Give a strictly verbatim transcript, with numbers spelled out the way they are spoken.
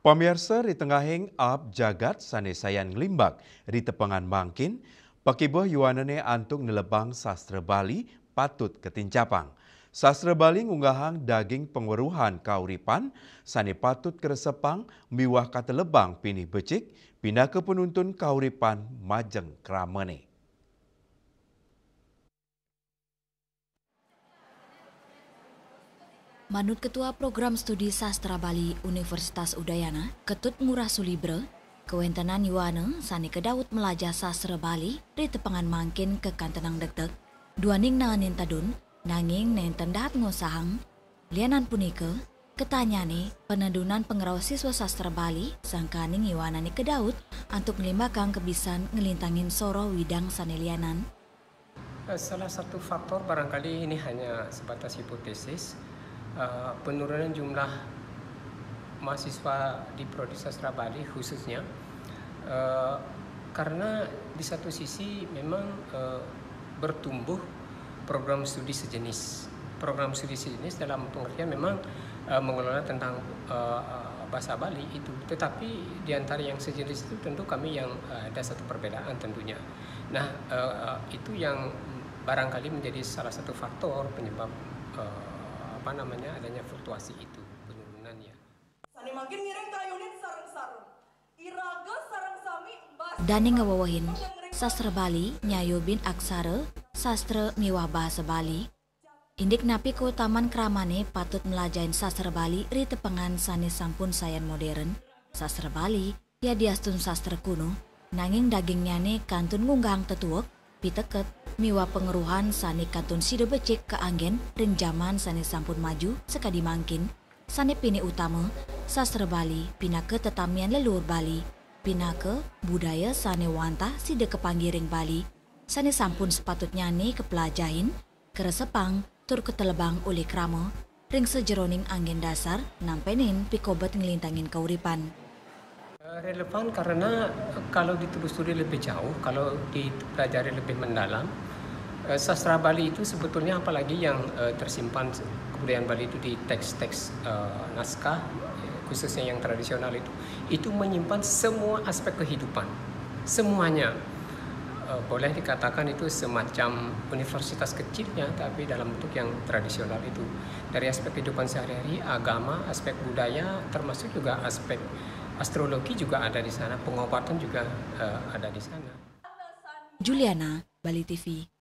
Pamiarsa, ri tengahing aab jagat sane sayan nglimbak ri tepengan mangkin, pakibeh yuanane antuk nelebang sastra Bali patut ketincapang. Sastra Bali ngunggahang daging pangweruhan kauripan sane patut kresepang miwah katelebang pinih becik pinaka penuntun kauripan majeng kramane. Manut Ketua Program Studi Sastra Bali Universitas Udayana, Ketut Ngurah Sulibra, kawentenan yuana sane kedaut melajah sastra Bali ri tepengan mangkin kakantenang degdeg, duaning naenin tedun, nanging nenten dahat ngosahang. Lianan punika, katanyane penedunan pangrauh siswa sastra Bali sangkaning yuanane kedaut antuk nglimbakang kebisan nglintangin soroh widang sane lianan. Eh, salah satu faktor, barangkali ini hanya sebatas hipotesis, eh, penurunan jumlah mahasiswa di Prodi Sastra Bali khususnya, eh, karena di satu sisi memang, eh, bertumbuh program studi sejenis. Program studi sejenis dalam pengertian memang, eh, mengelola tentang, eh, bahasa Bali itu. Tetapi di antara yang sejenis itu tentu kami yang, eh, ada satu perbedaan tentunya. Nah, eh, itu yang barangkali menjadi salah satu faktor penyebab, eh, apa namanya, adanya fluktuasi itu, penurunannya. Dane ngawewehin, sastra Bali nyayubin aksara, sastra miwah bahasa Bali. Indik napi kautaman kramane patut melajahin sastra Bali ri tepengan sane sampun sayan modern, sastra Bali yadiastun sastra kuno, nanging dagingnyane kantun ngunggahang tetuek, piteket, miwah pangeruhan sane kantun sida becik kaanggen ring jaman sane sampun maju sakadi mangkin. Sane pinih utama, sastra Bali pinaka tetamian leluhur Bali, pinaka budaya sane wantah sida kapanggih ring Bali, sane sampun sepatutnyane kapelajahin, kresepang, tur katelebang olih krama ring sajeroning anggen dasar nampenin pikobet nglintangin kauripan. Eh, relevan karena, eh, kalau ditelusuri lebih jauh, kalau dipelajari lebih mendalam, eh, sastra Bali itu sebetulnya, apalagi yang, eh, tersimpan, kebudayaan Bali itu di teks-teks, eh, naskah, eh, khususnya yang tradisional itu, itu menyimpan semua aspek kehidupan, semuanya. Eh, boleh dikatakan itu semacam universitas kecilnya, tapi dalam bentuk yang tradisional itu. Dari aspek kehidupan sehari-hari, agama, aspek budaya, termasuk juga aspek astrologi juga ada di sana, pengobatan juga, eh, ada di sana. Juliana, Bali T V.